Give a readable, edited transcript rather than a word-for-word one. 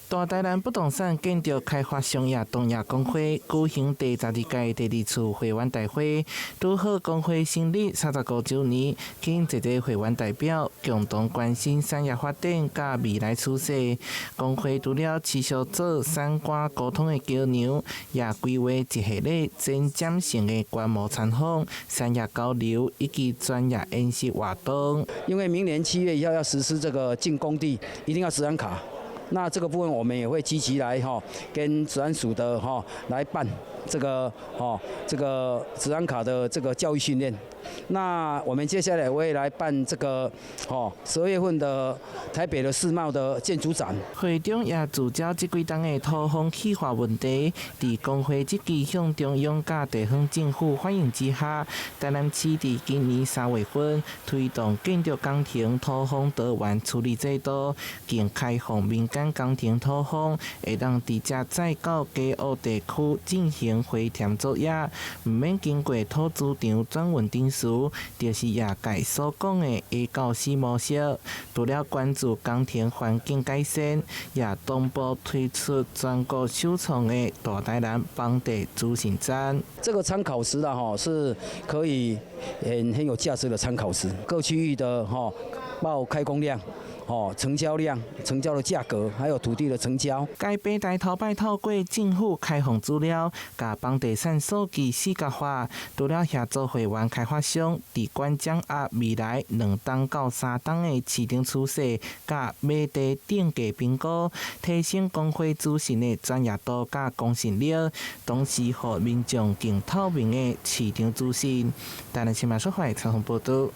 大台南不動產建築開發商業同業公會舉行第12屆第二次會員大會，拄好公會成立35週年，吸引濟濟會員代表共同關心產業發展佮未來趨勢。公會除了持續做產官溝通的橋梁，也規劃一系列前瞻性的觀摩參訪、產業交流以及專業研習活動。因為明年7月1號要實施這個進工地，一定要職安卡。那這個部分我們也會積極來哈，跟職安署的哈來辦這個哦這個職安卡的這個教育訓練。那我們接下來會來辦這個哦12月份的台北的世貿的建築展。會中也聚焦這幾冬的土風氣化問題，佇公會積極向中央佮地方政府反映之下，台南市佇今年3月份推動建築工程土風多元處理制度，更開放民間工程土風，會當直接載到低洼地區進行回填作業，毋免經過土資場轉運程序，就是業界所講的 A 到 C 模式。除了關注工程環境改善，也同步推出全國首創的大台南房地資訊站。這個參考值啦，吼是可以很有價值的參考值。各區域的吼報開工量、哦，成交量、成交的價格，還有土地的成交。該平台頭擺透過政府開放資料，共房地產數據視覺化，除了協助會員開發商直觀掌握未來2冬到3冬的市場趨勢，佮買地定價評估，提升公會資訊的專業度佮公信力，同時予民眾更透明的市場資訊。台南新聞說會採訪報導。